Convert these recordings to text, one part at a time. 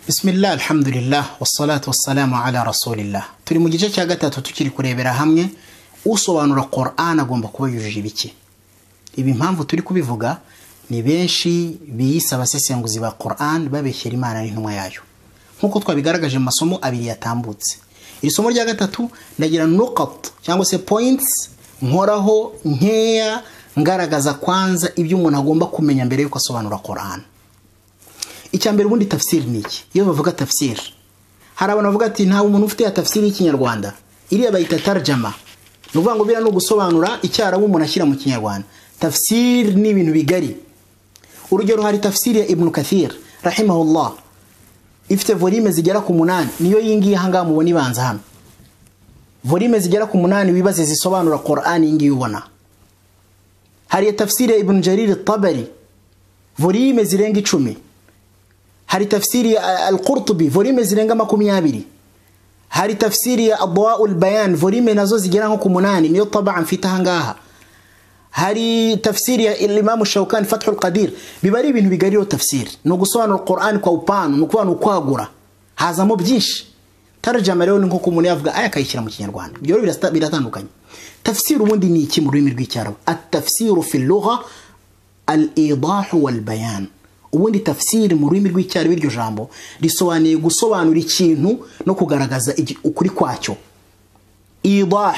Bismillah, alhamdulillah, wassalatu wassalamu ala rasulillah. Turi mu gice cya gatatu tukiri kurebera hamwe usobanura Qur'an agomba kuba yujuje ibiki. Ibi impamvu turi kubivuga ni benshi biyise abasesenguzi ba Qur'an babeshyera Imana n'intumwa yayo. Nkuko twabigaragaje mu masomo abiri yatambutse. Iri somo rya gatatu ndagira nuqat cyangwa se points nkoraho nkeya ngaragaza kwanza ibyo umuntu agomba kumenya mbere yuko asobanura Qur'an. Icya mbere, ubundi tafsir ni iki? Iyo bavuga tafsir, hari abantu bavuga ati nta umuntu ufite ya tafsir y'Ikinyarwanda, iriya bayita tarjama. Ni ukuvuga ngo biriya ni ugusobanura Icyarabu umuntu ashyira mu Kinyarwanda. Tafsir ni ibintu bigari. Urugero, hari tafsir ya Ibn Kathir rahimahullah, ifite volume zigera ku 8. Niyo iyi ngiyi aha ngaha mubona ibanza hano, volume zigera ku 8, wibaze, zisobanura Qur'an, iyi ngiyi ubona. Hari tafsir ya Ibn Jarir Tabari, volume zirenga 10. Hari tafsiri ya Al-Qurtubi, volume zirenga 20. Hari tafsiri ya Adwa'ul Bayan, volume nazo zigera nko ku 8, niyo tabaa mfite aha ngaha. Hari tafsiri ya Imam Shawkani, Fathul Qadir. Biba ari ibintu bigari. Rero tafsiri ni ugusobanura Qur'an kwa upana, ni ukuvuga ni ukwagura, hazamo byinshi. Tarjama rero ni nko umuntu yavuga aya akayishyira mu Kinyarwanda. Ibyo rero biratandukanye. Tafsiri ubundi ni iki mu rurimi rw'Icyarabu? At-tafsiru fi lugha al-idahu wal bayan. Ubundi tafsiri mu rurimi rw'Icyarabu, iryo jambo risobanuye gusobanura ikintu no kugaragaza ukuri kwacyo. Idah,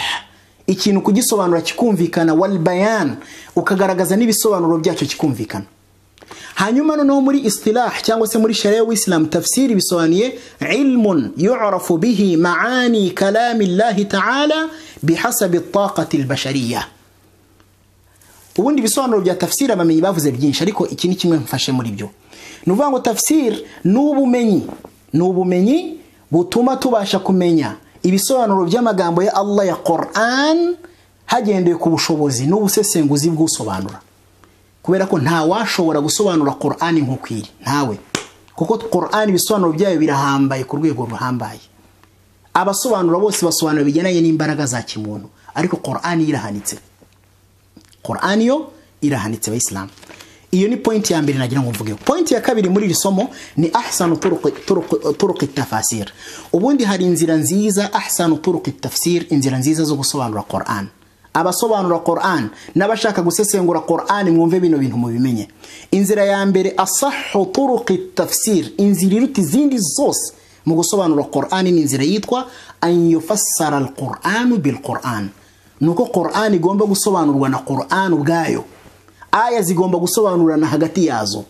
ikintu kugisobanura kikumvikana, wal bayan, ukagaragaza n'ibisobanuro byacyo kikumvikana. Hanyuma noneho muri istilah cyangwa se muri sharia y'Islam, tafsiri bisobanuye ilmun yu'rafu bihi ma'ani kalami Allah ta'ala bihasabi at-taqati al-bashariyah. Ubundi ibisobanuro bya tafsiri abamenyi bavuze byinshi, ariko iki ni kimwe mfashe muri byo. Ni ukuvuga ngo tafsir ni ubumenyi, ni ubumenyi butuma tubasha kumenya ibisobanuro by'amagambo ya Allah ya Qur'an hagendewe ku bushobozi n'ubusesenguzi bw'usobanura, kubera ko nta washobora gusobanura Qur'an nk'uko iri, ntawe, kuko Qur'an ibisobanuro byayo birahambaye ku rwego ruhambaye. Abasobanura bose basobanura bigendanye n'imbaraga za kimuntu, ariko Qur'an irahanitse. Qur'an yo irahanitse, Abayisilamu. Iyo ni point ya mbere nagira ngo mvugeho. Point ya kabiri muri iri somo ni ahsanu turuq tafasir. Ubundi hari inzira nziza, ahsanu turuq tafsir, inzira nziza zo gusobanura Qur'an. Abasobanura Qur'an n'abashaka gusesengura Qur'an, mwumve bino bintu mubimenye. Inzira ya mbere, asahhu turuq tafsir, inzira iruta izindi zose mu gusobanura Qur'an, ni inzira yitwa an yufassara al-Qur'an bil Qur'an. Nuko Qur'an igomba gusobanurwa na Qur'an ubwayo. Aya zigomba gusobanurana hagati yazo,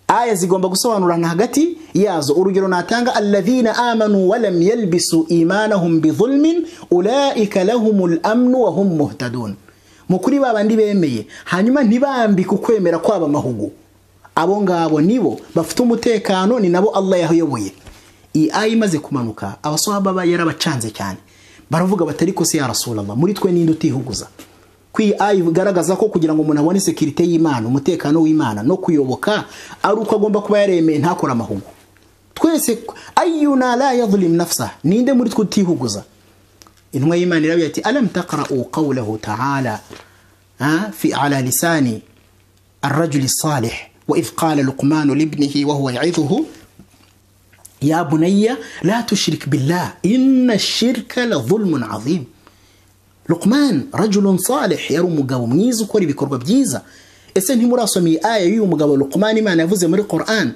aya zigomba gusobanurana hagati yazo. Urugero natanga: alladhina amanu walam yalbisu imanahum bidhulmin ulaika lahumul amnu wa hum muhtadun. Mukuri babandi bemeye hanyuma ntibambike ukwemera kwaba amahugu, abo ngabo nibo bafite umutekano, ni nabo Allah yayoboye. Iyi aya imaze kumanuka, abaswahaba yarabacanze cyane, baravuga batari ko se ya Rasulullah, muri twe ninde utihuguza? Ko iyi aya igaragaza ko kugira ngo umuntu abone sécurité y'Imana, umutekano w'Imana no kuyoboka, ari uko agomba kuba yaremeye ntakora amahugu. Twese, ayyuna la yadhlim nafsa, ninde muri twe utihuguza? Intumwa y'Imana irabwira ati: alam taqra'u qawlahu ta'ala fi ala lisani الرجل الصالح وإذ قال لقمان لابنه وهو يعظه يا بني لا تشرك بالله إن الشرك لظلم عظيم. Luqman rajulun salih, yari umugabo mwiza ukora ibikorwa byiza. Ese ntimurasoma iyi aya y'uyu mugabo Luqman Imana yavuze muri Qur'an,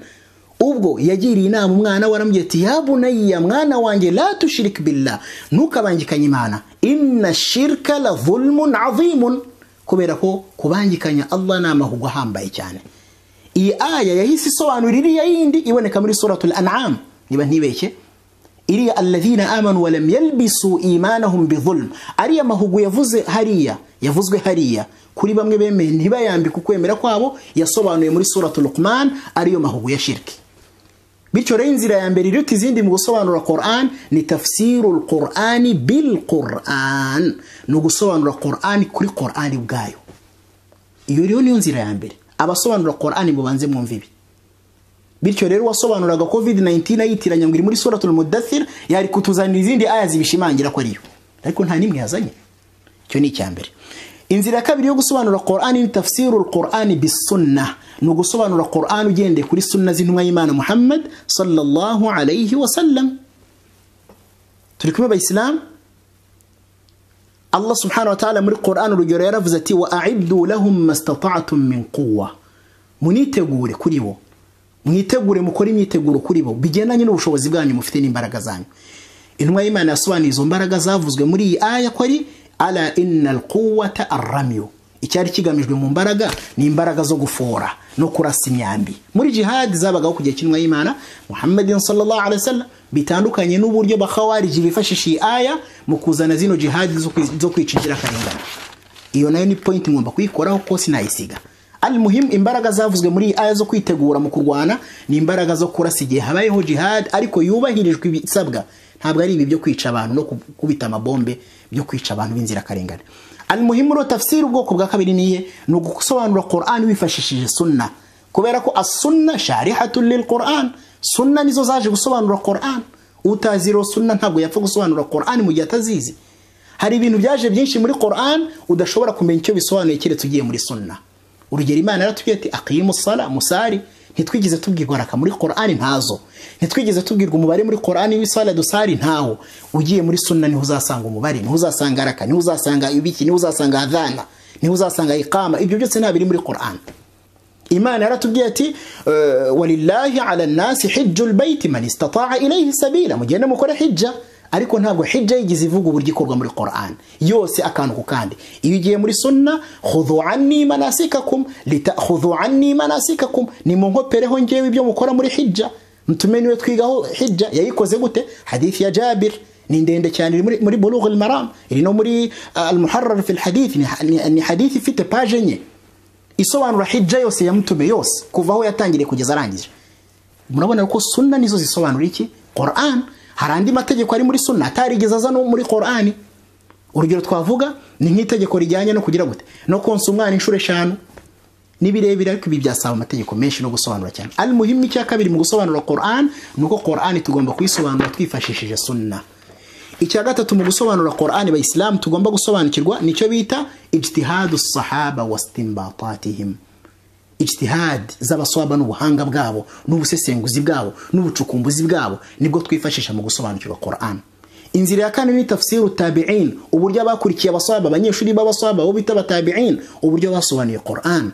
ubwo yagiriye inama umwana we, aramubwira ati: ya bunayya, mwana wanjye, la tushrik billah, ntukabangikanye Imana, inna shirka la zulmun azimun, kubera ko kubangikanya Allah ni amahugu ahambaye cyane. Iyi aya yahise isobanura iriya yindi iboneka muri Suratul An'am, niba ntibeshye, iriya alladhina amanu wa lam yalbisu imanahum bidhulm. Ariya mahugu yavuze hariya, yavuzwe hariya kuri bamwe bemeye ntibayambike ukwemera kwabo, yasobanuye muri Suratul Luqman ariyo mahugu ya shirki. Bityo rero inzira ya mbere iruta izindi mu gusobanura Qur'an ni tafsirul Qur'ani bil Qur'an, ni ugusobanura Qur'an kuri Qur'an ubwayo. Iyo rero niyo nzira ya mbere. Abasobanura Qur'an, mubanze mwumve ibi. Bityo rero wasobanuraga COVID-19 ayitiranya ngo iri muri Suratul Mudaththir, yari kutuzanira izindi aya zibishimangira ko ariyo, ariko nta nimwe yazanye. Icyo ni icya mbere. Inzira ya kabiri yo gusobanura Qur'an ni tafsirul Qur'an bis-sunnah, ni ugusobanura Qur'an ugendeye kuri sunna z'intumwa y'Imana Muhammad sallallahu alayhi wa sallam. Turi kumwe abayisilamu. Allah subhanahu wa ta'ala muri Qur'an urugero yaravuze ati wa a'iddu lahum mastata'tum min quwwa, munitegure kuri bo, mwitegure mukore imyiteguro kuri bo bigendanye n'ubushobozi bwanyu mufite n'imbaraga zanyu. Intumwa y'Imana yasobanuye izo mbaraga zavuzwe muri iyi aya ko ari ala innal quwwata arramyu, icyari kigamijwe mu mbaraga ni imbaraga zo gufora no kurasa imyambi muri jihad zabagaho ku gihe cy'intumwa y'Imana Muhammadin sallallahu alaihi wasallam, bitandukanye n'uburyo bakhawariji bifashisha iyi aya mu kuzana zino jihad zo kwica inzirakarengane. Iyo nayo ni point ngomba kuyikoraho ko sinayisiga. Almuhim, imbaraga zavuzwe muri iyi aya zo kwitegura mu kurwana ni imbaraga zo kurasa igihe habayeho jihad ariko yubahirijwe ibisabwa, ntabwo ari ibi byo kwica abantu no kubita amabombe byo kwica abantu b'inzirakarengane. Almuhimu ro tafsiri ubwoko bwa kabiri niye ni ugusobanura Qur'an wifashishije sunna, kubera ko as-sunna sharihatun lil Qur'an, sunna nizo zaje gusobanura Qur'an. Utaziro sunna ntabwo yapfa gusobanura Qur'an mu gihe atazizi. Hari ibintu byaje byinshi muri Qur'an udashobora kumenya icyo bisobanuye keretse ugiye muri sunna. Urugero Imana yaratubwiye ati aqimus sala musari, ntitwigeze tubwirwa raka muri Qur'an ntazo, ntitwigeze tubwirwa umubare muri Qur'an w'isala dusari ntawo. Ugiye muri sunna niho uzasanga umubare, niho uzasanga raka, niho uzasanga ibiki, niho uzasanga adhana, niho uzasanga iqama, ibyo byose nta biri muri Qur'an. Imana yaratubwiye ati walillahi ala nnasi hijjul baiti man istata'a ilayhi sabila, mugende mukore hijja, ariko ntabwo hijja yigize ivuga uburyo ikorwa muri Qur'an yose akantu ku kandi. Iyo ugiye muri sunna khudhu anni manasikakum litakhudhu anni manasikakum, ni munkopereho ngewe ibyo mukora muri hijja. Mtume niwe twigaho hijja yayikoze gute. Hadithi ya Jabir ni ndende cyane iri muri Bulugh al-Maram, iri no muri al-Muharrar fi al-Hadith, ni hadithi ifite page enye isobanura hijja yose ya mtume yose kuva aho yatangiriye kugeza arangije. Murabona ko sunna nizo zisobanura iki Qur'an. Hari andi mategeko ari muri sunna atarigeze aza no muri Qur'ani. Urugero twavuga ni nk'itegeko rijyanye no kugira gute no konsa umwana inshuro 5 nibirebire, ariko ibi byasaba amategeko menshi no gusobanura cyane. Almuhimu icya kabiri mu gusobanura Qur'an nuko Qur'ani tugomba kuyisobanura twifashishije sunna. Icya gatatu mu gusobanura Qur'ani bayisilamu tugomba gusobanukirwa nicyo bita ijtihadu sahaba wastinbatatihim, ijtihad z'abaswaba n'ubuhanga bwabo n'ubusesenguzi bwabo n'ubucukumbuzi bwabo, nibwo twifashisha mu gusobanukirwa Qur'an. Inzira ya kane ni tafsiru tabi'in, uburyo abakurikiye abaswaba, abanyeshuri b'abaswaba bo bita abatabi'in, uburyo basobanuye Qur'an.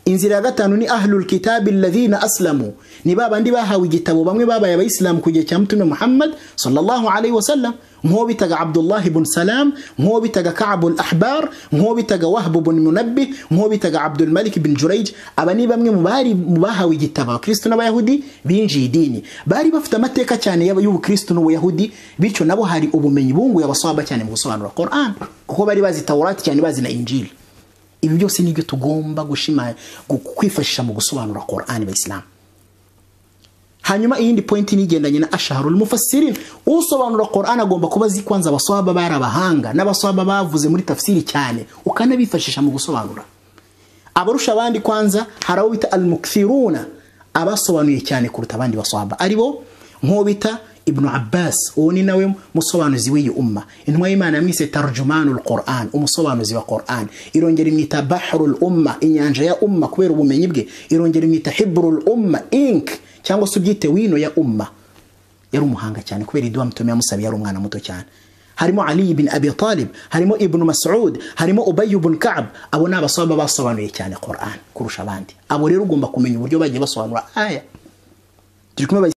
Inzira ya gatanu ni ahlul kitabi alladhina aslamu, ni babandi bahawe igitabo bamwe babaye abayisilamu ku gihe cya Mtume Muhammad sallallahu alayhi wasallam, nko bitaga Abdullah ibn Salam, nko bitaga Ka'b al-Ahbar, nko bitaga Wahb ibn Munabbih, nko bitaga Abdul Malik ibn Jurayj. Aba ni bamwe mu bari bahawe igitabo abakristo n'abayahudi binjiye idini, bari bafite amateka cyane y'ubukristo n'ubuyahudi, bityo nabo hari ubumenyi bunguye abaswaba cyane mu gusobanura Qur'an, kuko bari bazi Tawrat cyane bazi na Injili. Ibi byose nibyo tugomba gushima kwifashisha mu gusobanura Qur'an bayisilamu. Hanyuma iyindi point ni igendanye na asharul mufassirin, usobanura Qur'an agomba kuba azi kwanza abaswaba bari abahanga n'abaswaba bavuze muri tafsiri cyane, ukanabifashisha mu gusobanura. Abarusha abandi kwanza hari abo bita al-mukthiruna, abasobanuye cyane kuruta abandi baswaba, aribo nko bita Ibn Abbas, uwo ni nawe musobanuzi w'iyi umma. Intumwa y'Imana yamwise tarjumanul Qur'an, umusobanuzi wa Qur'an. Irongera imwita bahrul umma, inyanja ya umma kubera ubumenyi bwe. Irongera imwita hibrul umma, ink cyangwa se ubyite wino ya umma. Yari umuhanga cyane kubera iduwa Mtume yamusabiye yari umwana muto cyane. Harimo Ali ibn Abi Talib, harimo Ibn Mas'ud, harimo Ubay ibn Ka'b. Abo ni abaswaba basobanuye cyane Qur'an kurusha abandi. Abo rero ugomba kumenya uburyo bagiye basobanura aya. Turi kumwe.